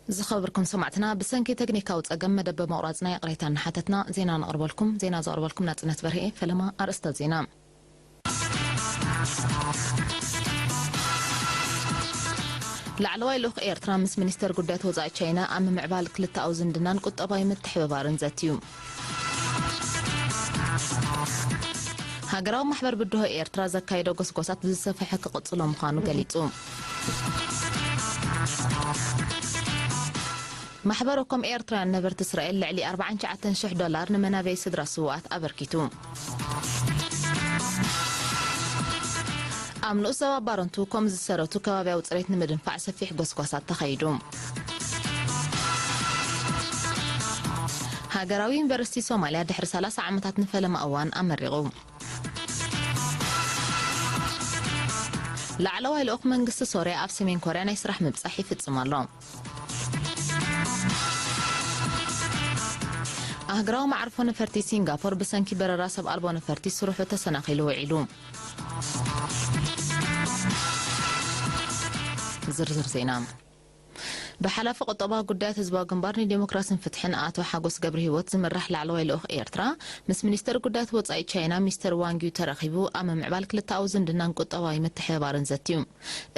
ዝኸበርኩም ሰማዕትና፣ ብሰንኪ ቴክኒካዊ ጸገም መደብ ብምቑራጽና ይቕሬታ እናሓተትና፣ ዜና ነቕርበልኩም። ዜና ዘቕርበልኩም ናጽነት በርሄ። ፈለማ ኣርእስታት ዜና። ላዕለዋይ ልኡኽ ኤርትራ ምስ ሚኒስተር ጉዳያት ወጻኢ ቻይና ኣብ ምምዕባል ክልተኣዊ ዝምድናን ቁጠባዊ ምትሕብባርን ዘትዩ። ሃገራዊ ማሕበር ብድሆ ኤርትራ ዘካየዶ ጎስጓሳት ብዝሰፍሐ ክቕጽሎ ምዃኑ ገሊጹ። ማሕበረ ኮም ኤርትራውያን ነበርቲ እስራኤል ልዕሊ ኣርባዓን ትሽዓተን ሽሕ ዶላር ንመናበይ ስድራ ስውኣት ኣበርኪቱ። ኣብ ንኡስ ዞባ ባረንቱ ኮም ዝሰረቱ ከባብያዊ ጽሬት ንምድንፋዕ ሰፊሕ ጎስጓሳት ተኻይዱ። ሃገራዊ ዩኒቨርሲቲ ሶማልያ ድሕሪ ሰላሳ ዓመታት ንፈለማ እዋን ኣመሪቑ። ላዕለዋይ ልኡኽ መንግስቲ ሶርያ ኣብ ሰሜን ኮርያ ናይ ስራሕ ምብጻሕ ይፍጽም ኣሎ። ኣህግራዊ መዓርፎ ነፈርቲ ሲንጋፖር ብሰንኪ በረራ ሰብ ኣልቦ ነፈርቲ ስርሑ ተሰናኺሉ ውዒሉ። ዝርዝር ዜና። ብሓላፊ ቁጠባዊ ጉዳያት ህዝባዊ ግንባር ንዲሞክራስን ፍትሕን ኣቶ ሓጎስ ገብረ ህይወት ዝምራሕ ላዕለዋይ ልኡኽ ኤርትራ ምስ ሚኒስተር ጉዳያት ወጻኢ ቻይና ሚስተር ዋንግ ዩ ተራኺቡ ኣብ ምምዕባል ክልተኣዊ ዝምድናን ቁጠባዊ ምትሕብባርን ዘትዩ።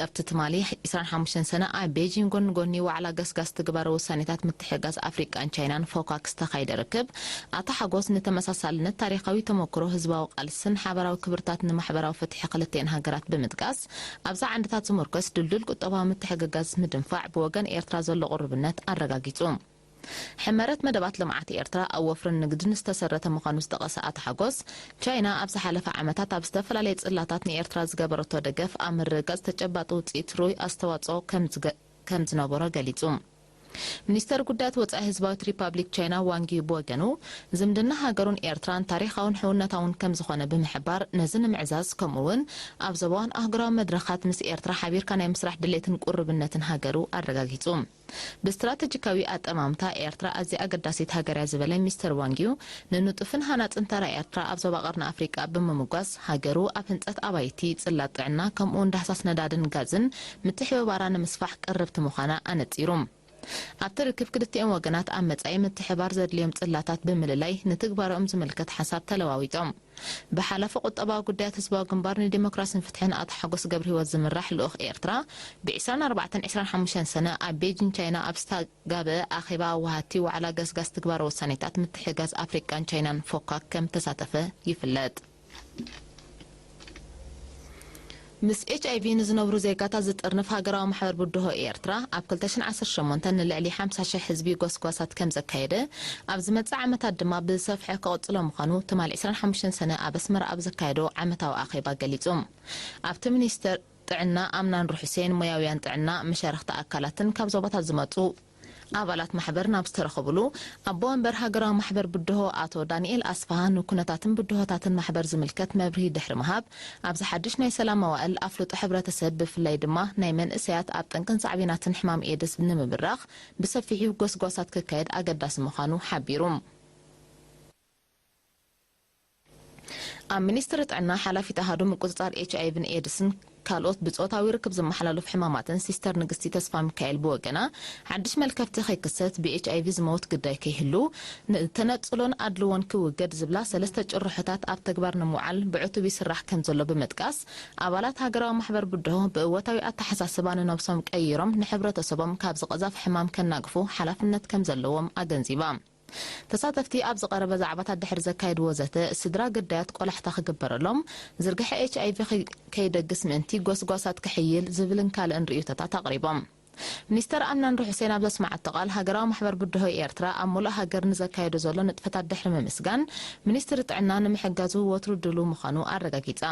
ኣብቲ ትማሊ ዕስራን ሓሙሽተን ሰነ ኣብ ቤጂንግ ጎኒ ጎኒ ዋዕላ ገስጋስ ትግባረ ውሳኔታት ምትሕግጋዝ ኣፍሪቃን ቻይናን ፎካክ ዝተኻየደ ርክብ ኣቶ ሓጎስ ንተመሳሳልነት ታሪኻዊ ተመክሮ ህዝባዊ ቃልስን ሓበራዊ ክብርታት ንማሕበራዊ ፍትሒ ክልቲኤን ሃገራት ብምጥቃስ ኣብዛ ዓንድታት ዝምርኮስ ድልዱል ቁጠባዊ ምትሕግጋዝ ምድንፋዕ ብወገን ኤርትራ ዘሎ ቅሩብነት ኣረጋጊጹ። ሕመረት መደባት ልምዓት ኤርትራ ኣብ ወፍርን ንግድን ዝተሰረተ ምዃኑ ዝጠቐሰ ኣቶ ሓጎስ፣ ቻይና ኣብ ዝሓለፈ ዓመታት ኣብ ዝተፈላለየ ጽላታት ንኤርትራ ዝገበረቶ ደገፍ ኣብ ምርግጋጽ ተጨባጢ ውጽኢት ርኡይ ኣስተዋጽኦ ከም ዝገ-፣ ከም ዝነበሮ ገሊጹ። ሚኒስተር ጉዳያት ወጻኢ ህዝባዊት ሪፓብሊክ ቻይና ዋንግ ዩ ብወገኑ፣ ዝምድና ሃገሩን ኤርትራን ታሪኻውን ሕውነታውን ከም ዝኾነ ብምሕባር፣ ነዚ ንምዕዛዝ ከምኡ እውን ኣብ ዞባውን ኣህጉራዊ መድረኻት ምስ ኤርትራ ሓቢርካ ናይ ምስራሕ ድሌትን ቅሩብነትን ሃገሩ ኣረጋጊጹ። ብስትራተጂካዊ ኣጠማምታ ኤርትራ ኣዝያ ኣገዳሲት ሃገር እያ ዝበለ ሚስተር ዋንግ ዩ፣ ንንጡፍን ሃናጽን ተራ ኤርትራ ኣብ ዞባ ቀርኒ ኣፍሪቃ ብምምጓስ፣ ሃገሩ ኣብ ህንጸት ኣባይቲ፣ ጽላት ጥዕና፣ ከምኡውን ዳህሳስ ነዳድን ጋዝን ምትሕብባራ ንምስፋሕ ቅርብቲ ምዃና ኣነጺሩ። ኣብቲ ርክብ ክልቲኦም ወገናት ኣብ መጻኢ ምትሕባር ዘድልዮም ጽላታት ብምልላይ ንትግባረኦም ዝምልከት ሓሳብ ተለዋዊጦም። ብሓላፊ ቁጠባዊ ጉዳያት ህዝባዊ ግንባር ንዲሞክራስን ፍትሕን ኣቶ ሓጎስ ገብረህይወት ዝምራሕ ልኡኽ ኤርትራ ብ ዕስራን ኣርባዕተን ዕስራን ሓሙሽተን ሰነ ኣብ ቤጂን ቻይና ኣብ ዝተጋብአ ኣኼባ ኣዋሃድቲ ዋዕላ ገስጋስ ትግባረ ውሳኔታት ምትሕግጋዝ ኣፍሪቃን ቻይናን ፎካክ ከም ተሳተፈ ይፍለጥ። ምስ ኤች ኣይ ቪ ንዝነብሩ ዜጋታት ዝጥርንፍ ሃገራዊ ማሕበር ብድሆ ኤርትራ ኣብ ክልተ ሽሕን ዓሰርተ ሸሞንተን ንልዕሊ ሓምሳ ሽሕ ህዝቢ ጎስጓሳት ከም ዘካየደ፣ ኣብ ዝመጽእ ዓመታት ድማ ብዝሰፍሐ ክቕጽሎ ምዃኑ ትማሊ ዕስራን ሓሙሽተን ሰነ ኣብ ኣስመራ ኣብ ዘካየዶ ዓመታዊ ኣኼባ ገሊጹ። ኣብቲ ሚኒስተር ጥዕና ኣምናን ሩሑሴን፣ ሞያውያን ጥዕና፣ መሻርኽቲ ኣካላትን ካብ ዞባታት ዝመጹ ኣባላት ማሕበር ናብ ዝተረኸብሉ፣ ኣቦ ወንበር ሃገራዊ ማሕበር ብድሆ ኣቶ ዳንኤል ኣስፍሃ ንኩነታትን ብድሆታትን ማሕበር ዝምልከት መብርሂ ድሕሪ ምሃብ፣ ኣብዚ ሓድሽ ናይ ሰላም መዋእል ኣፍልጦ ሕብረተሰብ ብፍላይ ድማ ናይ መንእሰያት ኣብ ጠንቅን ሳዕቤናትን ሕማም ኤድስ ንምብራኽ ብሰፊሑ ጎስጓሳት ክካየድ ኣገዳሲ ምዃኑ ሓቢሩ። ኣብ ሚኒስትሪ ጥዕና ሓላፊት ኣሃዱ ምቁጽጻር ኤች ኣይ ቪን ኤድስን ካልኦት ብጾታዊ ርክብ ዝመሓላለፉ ሕማማትን ሲስተር ንግስቲ ተስፋ ሚካኤል ብወገና፣ ሓድሽ መልከፍቲ ከይክሰት ብኤች ኣይ ቪ ዝመውት ግዳይ ከይህሉ፣ ንተነጽሎን ኣድልዎን ክውገድ ዝብላ ሰለስተ ጭርሖታት ኣብ ተግባር ንምውዓል ብዕቱብ ይስራሕ ከም ዘሎ ብምጥቃስ፣ ኣባላት ሃገራዊ ማሕበር ብድሆ ብእወታዊ ኣተሓሳስባ ንነብሶም ቀይሮም ንሕብረተሰቦም ካብዚ ቀዛፊ ሕማም ከናግፉ ሓላፍነት ከም ዘለዎም ኣገንዚባ። ተሳተፍቲ ኣብ ዝቐረበ ዛዕባታት ድሕሪ ዘካየድዎ ዘተ፣ ስድራ ግዳያት ቆላሕታ ክግበረሎም፣ ዝርግሐ ኤች ኣይ ቪ ከይ-፣ ከይደግስ ምእንቲ ጎስጓሳት ክሕይል ዝብልን ካልእን ርእይቶታት ኣቕሪቦም። ሚኒስተር ኣምናን ሩሑሴን ኣብ ዘስመዓቶ ቃል፣ ሃገራዊ ማሕበር ብድሆ ኤርትራ ኣብ ሙሉእ ሃገር ንዘካየዶ ዘሎ ንጥፈታት ድሕሪ ምምስጋን፣ ሚኒስትሪ ጥዕና ንምሕጋዙ ወትሩ ድሉው ምዃኑ ኣረጋጊጻ።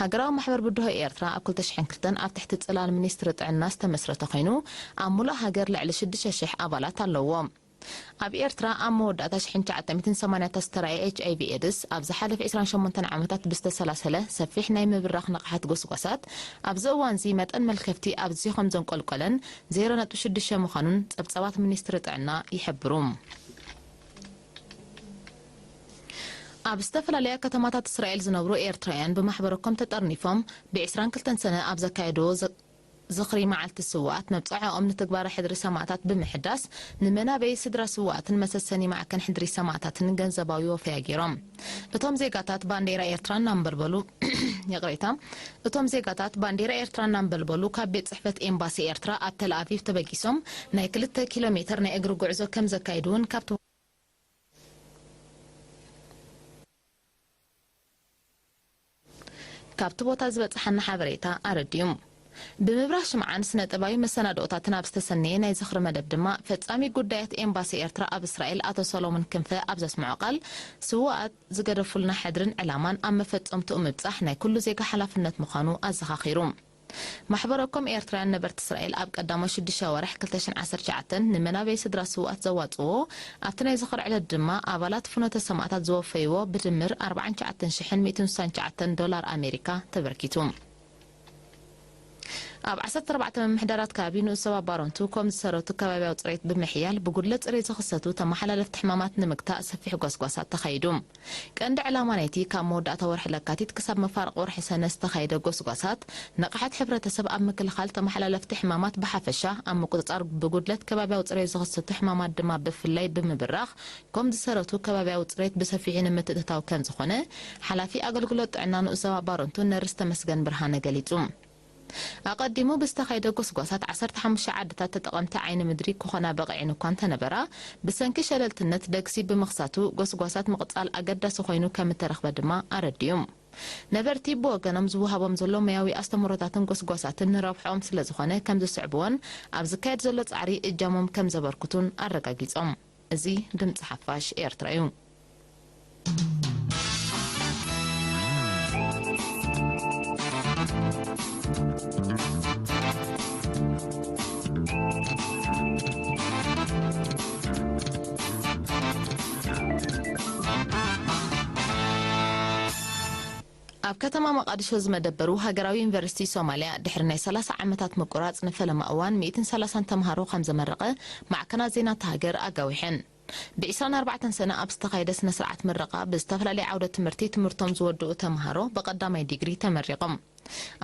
ሃገራዊ ማሕበር ብድሆ ኤርትራ ኣብ ክልተ ሽሕን ክልተን ኣብ ትሕቲ ጽላል ሚኒስትሪ ጥዕና ዝተመስረተ ኮይኑ፣ ኣብ ሙሉእ ሃገር ልዕሊ ሽዱሽተ ሽሕ ኣባላት ኣለዎ። ኣብ ኤርትራ ኣብ መወዳእታ ሽሕን ትሽዓተ ሚእትን ሰማንያን ዝተራእየ ኤች ኣይ ቪ ኤድስ፣ ኣብ ዝሓለፈ ዕስራን ሸሞንተን ዓመታት ብዝተሰላሰለ ሰፊሕ ናይ ምብራኽ ንቕሓት ጎስጓሳት፣ ኣብዚ እዋንዚ መጠን መልከፍቲ ኣዝዩ ከም ዘንቆልቆለን ዜሮ ነጥቢ ሽዱሽተ ምዃኑን ጸብጻባት ሚኒስትሪ ጥዕና ይሕብሩ። ኣብ ዝተፈላለያ ከተማታት እስራኤል ዝነብሩ ኤርትራውያን ብማሕበረ ኮም ተጠርኒፎም ብዕስራን ክልተን ሰነ ኣብ ዘካየድዎ ዘ-፣ ዝኽሪ መዓልቲ ስውኣት መብጽዓኦም ንትግባረ ሕድሪ ሰማእታት ብምሕዳስ፣ ንመናበይ ስድራ ስውኣትን መሰሰኒ ማዕከን ሕድሪ ሰማእታትን ገንዘባዊ ወፈያ ገይሮም። እቶም ዜጋታት ባንዴራ ኤርትራ እናንበልበሉ፣ ይቕሬታ፣ እቶም ዜጋታት ባንዴራ ኤርትራ እናንበልበሉ ካብ ቤት ጽሕፈት ኤምባሲ ኤርትራ ኣብ ተል ኣቪቭ ተበጊሶም ናይ ክልተ ኪሎ ሜትር ናይ እግሪ ጉዕዞ ከም ዘካይዱ እውን ካብቲ ካብቲ ቦታ ዝበጽሓና ሓበሬታ ኣረዲኡ። ብምብራህ ሽምዓን ስነ-ጥበባዊ መሰናድኦታትን ኣብ ዝተሰነየ ናይ ዝኽሪ መደብ ድማ፣ ፈጻሚ ጉዳያት ኤምባሲ ኤርትራ ኣብ እስራኤል ኣቶ ሰሎሞን ክንፈ ኣብ ዘስምዖ ቃል፣ ስዉኣት ዝገደፉልና ሕድርን ዕላማን ኣብ መፈጸምትኡ ምብጻሕ ናይ ኩሉ ዜጋ ሓላፍነት ምዃኑ ኣዘኻኺሩ። ማሕበረ ኮም ኤርትራውያን ነበርቲ እስራኤል ኣብ ቀዳማይ ሽዱሽተ ወርሒ ክልተ ሽሕን ዓሰርተ ትሽዓተን ንመናበይ ስድራ ስውኣት ዘዋጽዎ ኣብቲ ናይ ዝኽሪ ዕለት ድማ ኣባላት ፍኖተ ሰማእታት ዝወፈይዎ ብድምር ኣርባዓን ትሽዓተን ሽሕን ሚእትን ስሳን ትሽዓተን ዶላር ኣሜሪካ ተበርኪቱ። ኣብ ዓሰርተ ኣርባዕተ ምምሕዳራት ከባቢ ንኡስ ዞባ ባረንቱ ኮም ዝሰረቱ ከባብያዊ ጽሬት ብምሕያል ብጉድለት ጽሬት ዝኽሰቱ ተመሓላለፍቲ ሕማማት ንምግታእ ሰፊሕ ጓስጓሳት ተኻይዱ። ቀንዲ ዕላማ ናይቲ ካብ መወዳእታ ወርሒ ለካቲት ክሳብ መፋርቕ ወርሒ ሰነ ዝተኻየደ ጎስጓሳት፣ ንቕሓት ሕብረተሰብ ኣብ ምክልኻል ተመሓላለፍቲ ሕማማት ብሓፈሻ፣ ኣብ ምቁጽጻር ብጉድለት ከባብያዊ ጽሬት ዝኽሰቱ ሕማማት ድማ ብፍላይ ብምብራኽ፣ ኮም ዝሰረቱ ከባብያዊ ጽሬት ብሰፊሑ ንምትእትታው ከም ዝኾነ፣ ሓላፊ ኣገልግሎት ጥዕና ንኡስ ዞባ ባረንቱ ነርስ ተመስገን ብርሃነ ገሊጹ። ኣቐዲሙ ብዝተኻየደ ጎስጓሳት ዓሰርተ ሓሙሽተ ዓድታት ተጠቐምቲ ዓይኒ ምድሪ ክኾና በቒዐን እኳ እንተነበራ፣ ብሰንኪ ሸለልትነት ደግሲ ብምኽሳቱ ጎስጓሳት ምቕጻል ኣገዳሲ ኮይኑ ከም እተረኽበ ድማ ኣረዲኡ። ነበርቲ ብወገኖም ዝወሃቦም ዘሎ ሞያዊ ኣስተምህሮታትን ጎስጓሳትን ንረብሕኦም ስለ ዝኾነ ከም ዝስዕብዎን ኣብ ዝካየድ ዘሎ ጻዕሪ እጃሞም ከም ዘበርክቱን ኣረጋጊጾም። እዚ ድምጺ ሓፋሽ ኤርትራ እዩ። ኣብ ከተማ መቓድሾ ዝመደበሩ ሃገራዊ ዩኒቨርሲቲ ሶማልያ ድሕሪ ናይ ሰላሳ ዓመታት ምቁራጽ ንፈለማ እዋን ሚእትን ሰላሳን ተምሃሮ ከም ዘመረቐ ማዕከናት ዜና እታ ሃገር ኣጋዊሐን። ብዒስራን ኣርባዕተን ሰነ ኣብ ዝተኻየደ ስነ ስርዓት ምረቓ ብዝተፈላለየ ዓውደ ትምህርቲ ትምህርቶም ዝወድኡ ተምሃሮ ብቐዳማይ ዲግሪ ተመሪቖም።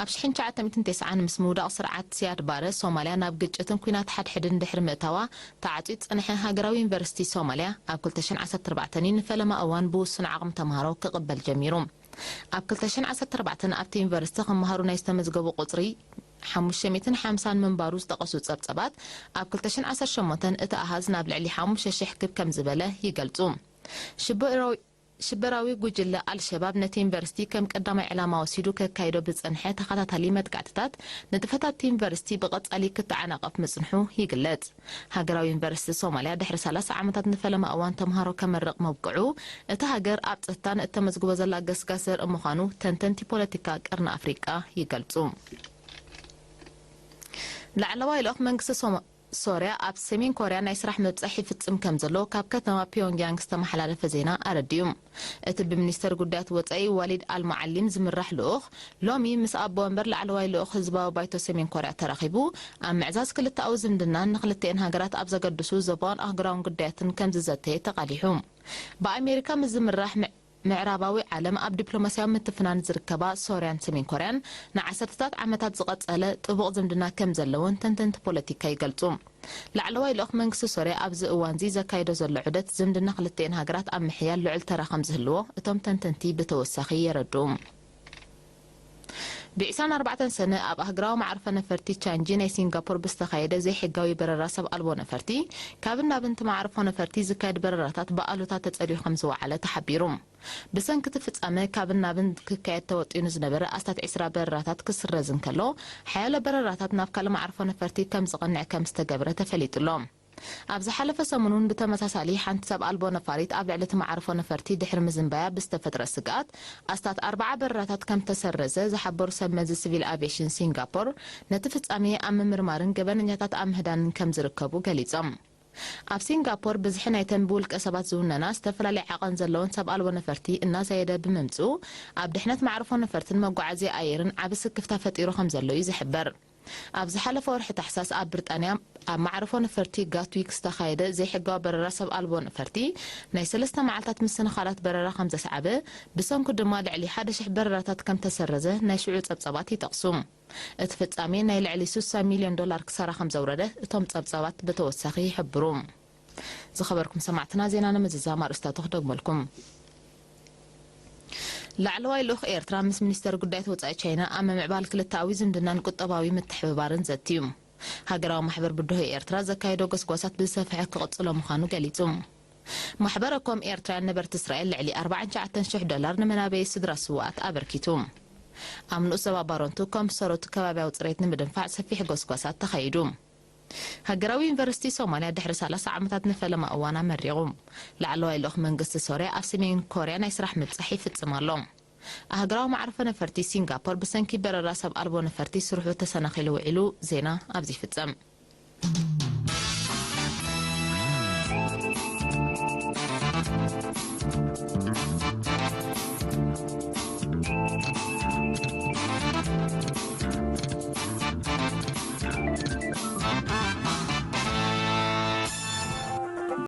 ኣብ ሽሕን ትሽዓተ ሚእትን ተስዓን ምስ ምውዳቕ ስርዓት ሲያድ ባረ ሶማልያ ናብ ግጭትን ኲናት ሓድሕድን ድሕሪ ምእታዋ ተዓጽዩ ዝጸንሐ ሃገራዊ ዩኒቨርሲቲ ሶማልያ ኣብ ክልተ ሽሕን ዓሰርተ ኣርባዕተን እዩ ንፈለማ እዋን ብውሱን ዓቕሚ ተምሃሮ ክቕበል ጀሚሩ። ኣብ ክልተ ሽሕን ዓሰርተ ኣርባዕተን ኣብቲ ዩኒቨርሲቲ ክመሃሩ ናይ ዝተመዝገቡ ቁጽሪ ሓሙሽተ ሚእትን ሓምሳን ምንባሩ ዝጠቐሱ ጸብጸባት፣ ኣብ ክልተ ሽሕን ዓሰርተ ሸሞንተን እቲ ኣሃዝ ናብ ልዕሊ ሓሙሽተ ሽሕ ክብ ከም ዝበለ ይገልጹ። ሽበራዊ ሽበራዊ ጉጅለ ኣልሸባብ ነቲ ዩኒቨርሲቲ ከም ቀዳማይ ዕላማ ወሲዱ ከካይዶ ብዝጸንሐ ተኸታታሊ መጥቃዕትታት፣ ንጥፈታት እቲ ዩኒቨርሲቲ ብቐጻሊ ክተዓናቐፍ ምጽንሑ ይግለጽ። ሃገራዊ ዩኒቨርሲቲ ሶማልያ ድሕሪ ሰላሳ ዓመታት ንፈለማ እዋን ተምሃሮ ከመርቕ መብቅዑ፣ እታ ሃገር ኣብ ጸጥታን እተመዝግቦ ዘላ ገስጋስ ዘርኢ ምዃኑ ተንተንቲ ፖለቲካ ቀርኒ ኣፍሪቃ ይገልጹ። ላዕለዋይ ልኡኽ መንግስቲ ሶማ-፣ ሶርያ ኣብ ሰሜን ኮርያ ናይ ስራሕ ምብጻሕ ይፍጽም ከም ዘሎ ካብ ከተማ ፒዮንግያንግ ዝተመሓላለፈ ዜና ኣረዲኡ። እቲ ብሚኒስተር ጉዳያት ወጻኢ ዋሊድ ኣልሙዓሊም ዝምራሕ ልኡኽ፣ ሎሚ ምስ ኣቦ ወንበር ላዕለዋይ ልኡኽ ህዝባዊ ባይቶ ሰሜን ኮርያ ተራኺቡ፣ ኣብ ምዕዛዝ ክልተኣዊ ዝምድናን ንክልቲኤን ሃገራት ኣብ ዘገድሱ ዞባውን ኣህጉራውን ጉዳያትን ከም ዝዘተየ ተቓሊሑ። ብኣሜሪካ ምስ ዝምራሕ ምዕ-፣ ምዕራባዊ ዓለም ኣብ ዲፕሎማስያዊ ምትፍናን ዝርከባ ሶርያን ሰሜን ኮርያን ንዓሰርተታት ዓመታት ዝቐጸለ ጥቡቕ ዝምድና ከም ዘለውን ተንተንቲ ፖለቲካ ይገልጹ። ላዕለዋይ ልኡኽ መንግስቲ ሶርያ ኣብዚ እዋንዚ ዘካይዶ ዘሎ ዑደት ዝምድና ክልቲኤን ሃገራት ኣብ ምሕያል ልዑል ተራ ከም ዝህልዎ እቶም ተንተንቲ ብተወሳኺ የረድኡ። ብዒስራን ኣርባዕተን ሰነ ኣብ ኣህጉራዊ መዓርፎ ነፈርቲ ቻንጂ ናይ ሲንጋፖር ብዝተኻየደ ዘይሕጋዊ በረራ ሰብ ኣልቦ ነፈርቲ፣ ካብን ናብን እቲ መዓርፎ ነፈርቲ ዝካየድ በረራታት ብኣሉታ ተጸልዩ ከም ዝወዓለ ተሓቢሩ። ብሰንኪ እቲ ፍጻመ ካብን ናብን ክካየድ ተወጢኑ ዝነበረ ኣስታት ዒስራ በረራታት ክስረዝ እንከሎ፣ ሓያሎ በረራታት ናብ ካልእ መዓርፎ ነፈርቲ ከም ዝቐንዕ ከም ዝተገብረ ተፈሊጡ ኣሎ። ኣብ ዝሓለፈ ሰሙን እውን ብተመሳሳሊ ሓንቲ ሰብ ኣልቦ ነፋሪት ኣብ ልዕሊ እቲ መዓርፎ ነፈርቲ ድሕሪ ምዝንባያ ብዝተፈጥረ ስግኣት ኣስታት ኣርባዓ በረራታት ከም ዝተሰረዘ ዝሓበሩ ሰብ መዚ ሲቪል ኣቪየሽን ሲንጋፖር፣ ነቲ ፍጻሜ ኣብ ምምርማርን ገበነኛታት ኣብ ምህዳንን ከም ዝርከቡ ገሊጾም። ኣብ ሲንጋፖር ብዝሒ ናይተን ብውልቀ ሰባት ዝውነና ዝተፈላለየ ዓቐን ዘለወን ሰብ ኣልቦ ነፈርቲ እናዛየደ ብምምጽኡ፣ ኣብ ድሕነት መዕርፎ ነፈርትን መጓዓዝያ ኣየርን ዓቢ ስክፍታ ፈጢሩ ከም ዘሎ እዩ ዝሕበር። ኣብ ዝሓለፈ ወርሒ ታሕሳስ ኣብ ብሪጣንያ ኣብ መዓርፎ ነፈርቲ ጋትዊክ ዝተኻየደ ዘይሕጋዊ በረራ ሰብ ኣልቦ ነፈርቲ ናይ ሰለስተ መዓልታት ምስንኻላት በረራ ከም ዘስዓበ፣ ብሰንኩ ድማ ልዕሊ ሓደ ሽሕ በረራታት ከም ተሰረዘ ናይ ሽዑ ጸብጸባት ይጠቕሱ። እቲ ፍጻሜ ናይ ልዕሊ ስሳ ሚልዮን ዶላር ክሳራ ከም ዘውረደ እቶም ጸብጸባት ብተወሳኺ ይሕብሩ። ዝኸበርኩም ሰማዕትና፣ ዜና ንምዝዛም ኣርእስታቱ ክደግመልኩም። ላዕለዋይ ልኡኽ ኤርትራ ምስ ሚኒስተር ጉዳያት ወጻኢ ቻይና ኣብ ምምዕባል ክልተኣዊ ዝምድናን ቁጠባዊ ምትሕብባርን ዘትዩ። ሃገራዊ ማሕበር ብድሆ ኤርትራ ዘካየዶ ጎስጓሳት ብዝሰፍሐ ክቕጽሎ ምዃኑ ገሊጹ። ማሕበረ ኮም ኤርትራውያን ነበርቲ እስራኤል ልዕሊ ኣርባዓን ትሽዓተን ሽሕ ዶላር ንመናበዪ ስድራ ስውኣት ኣበርኪቱ። ኣብ ንኡስ ዞባ ባሮንቱ ኮም ሰሮት ከባብያዊ ጽሬት ንምድንፋዕ ሰፊሕ ጎስጓሳት ተኻይዱ። ሃገራዊ ዩኒቨርሲቲ ሶማልያ ድሕሪ ሰላሳ ዓመታት ንፈለማ እዋን ኣመሪቑ። ላዕለዋይ ልኡኽ መንግስቲ ሶርያ ኣብ ሰሜን ኮርያ ናይ ስራሕ ምብጻሕ ይፍጽም ኣሎ። ኣህግራዊ መዓርፎ ነፈርቲ ሲንጋፖር ብሰንኪ በረራ ሰብ ኣልቦ ነፈርቲ ስርሑ ተሰናኺሉ ውዒሉ። ዜና ኣብዚ ይፍጸም።